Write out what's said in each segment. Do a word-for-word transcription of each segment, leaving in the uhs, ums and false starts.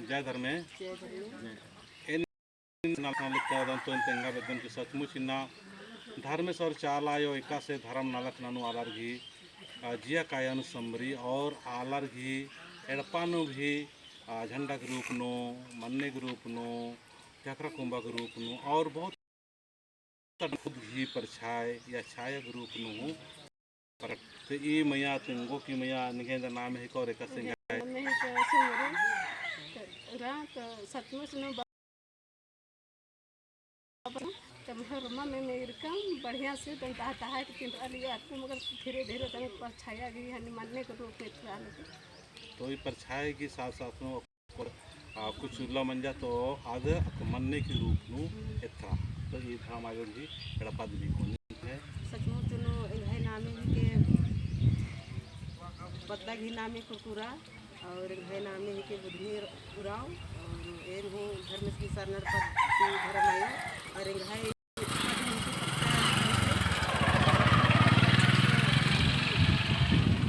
जय धर्मे। जय धर्मे। एन नलख नलख कादन तो एन तेंगा बेद्दन कि सचमुच इन्ना धर्मेस और चाला आयो एकासे धर्म नलख ननू आलर गही, आ, जिया काया नू समरी और आलर गही एड़पा नू भी, आ, झंडा के रूप नू, मन्ने के रूप नू, जकरा कुंबा के रूप नू और बहुत खुद ही परछाई या छाया के रूप नू हूँ। पर ते ई मइया तेंगो कि मइया निंग्है नाम हिके और एकासे एंग्है। नाम हिके सुमरी। त रा त सचमुच नू बा-, तब हर मा में मेरे कम बढ़िया से तन तहा तहा के तिन अली आते मगर धीरे धीरे तन परछाया गही हनी मन्ने के रूप में एथरा लगी। तो ई परछाई के साथ साथ नू आ, कुछ उल्ला मंजा तो आद अक मन्ने के रूप नू एथरा। तो ई धर्म आयो गही एड़पा दिम कोनी है। सचमुच नू एंग्है नामे हिके बदला गही नामे कुरकुरा और एंग्है नामे हिके बुधनी उराँव और एन हूँ धर्मेस गही सरना एड़पा ती धर्म आयो और एंग्है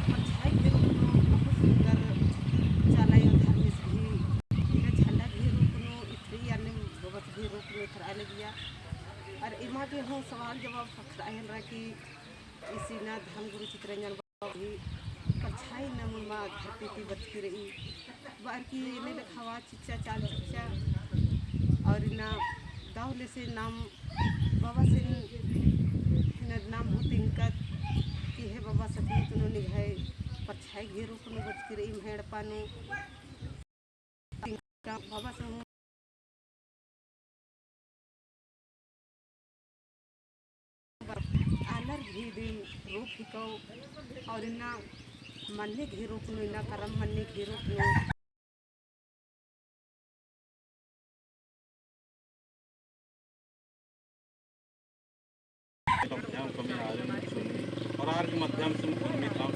परछाई के रूप नू बहुत सुंदर चाला आयो धर्मेस गही, इन्ना झंडा गही रूप नू एथरी अन्ने बबस गही रूप नू एथरा लगिया। और इमा गे हूँ सवाल जवाब ख़क्खरा हेलरा कि इसी ना धर्म गुरु चितरंजन बाबा गही परछाई ना मुनमा धरती ती बचकी रई। बअर की एन्ने लेखा आवाज चिच्चा, चाल चिच्चा, और इन्ना दव लेसे नाम बाबासिन, इन्ना नाम हूँ तिंकत कि हे बाबा, सचमुच नू निंग्है परछाई गही रूप नू बचकी रई एम्है एड़पा नू। तिंका बाबासिन हूँ आलर गही दिम रूप हिकौ, और इन्ना मन्ने गही रूप नू, इन्ना करम मन्ने गही रूप नू। माध्यम कमी आरिन सुनी, और आर के माध्यम से कुर्मी काम